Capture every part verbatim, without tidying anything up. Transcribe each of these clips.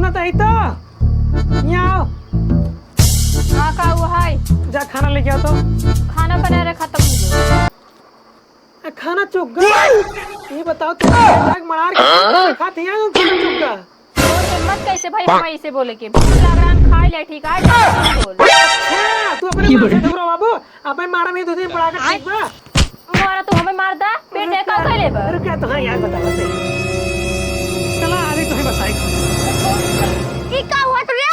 बताई तो। यहाँ आओ। हाँ, का हुआ है? जा खाना लेके आओ तो। खाना बनाए रहे, खत्म हो गया। आ, खाना चुक गया। ये बताओ, तुम मजाक मनार के खाना खाती हैं, तुम खाना चुक गया। तोर हिम्मत कैसे भाई हम ऐसे बोले के? भूख लग रहा है, खा ले, ठीक है? बोल। अच्छा, तू अपने माँ से घबराओ बाबू, अब मैं मारा में दो दिन पड़ा कर ठीक बा? मारा तू हमें मार दा, फिर रुक देखा जा, खा ले बा। रुक जा, तो हाँ यार, बता, बता। चला, अभी तुम्हें बताई। ई का हुआ तुझे?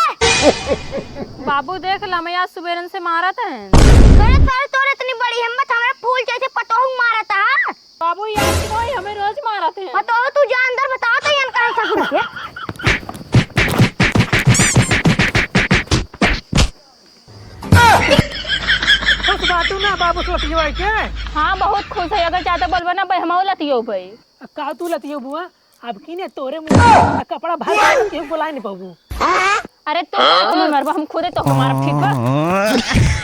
बाबू देख, लमैया सुबेरन से मारत हैं। अरे सारे, तोर इतनी बड़ी हिम्मत, हमारे फूल जैसे पतोहू मारत है। बाबू, यार, क्यों हमें रोज मारत हैं? पतोहू, तू जा अंदर, बताओ तो ये कहाँ से घुस गया? खुश बाटू ना बाबू से लतियो है के? हाँ, बहुत खुश है। अगर ज्यादा बोलबा ना भाई, हम लतियो भाई। का तू लतियो बुआ? अब की ने तोरे मुंह में कपड़ा भर के केहू बोलाए नहीं पाबू। अरे तू का हमें मरबा, हम खुदे तो मारब, ठीक बा?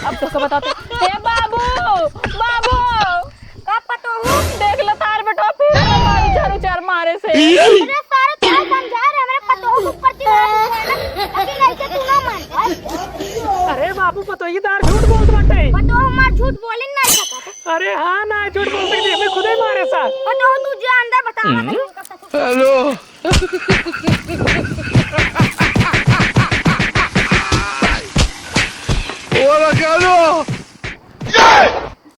अब तो के बताते। ए बाबू, बाबू, का पतोहू? देख लो तार बेटवा फिर मारी चारू चार मारे से। अरे सारे, तू समझा रहे, हमरे पतोहू के ऊपर चिल्ला रहे हैं ना, लेकिन ऐसे तू ना मान। अरे बाबू, पतोही दार झूठ बोलत बाटे। पतोहू हमार झूठ बोली नहीं सकत। अरे हाँ ना, झूठ बोल सकती, हमें खुदे मारे सा। पतोहू, तू जा अंदर, बता। हेलो।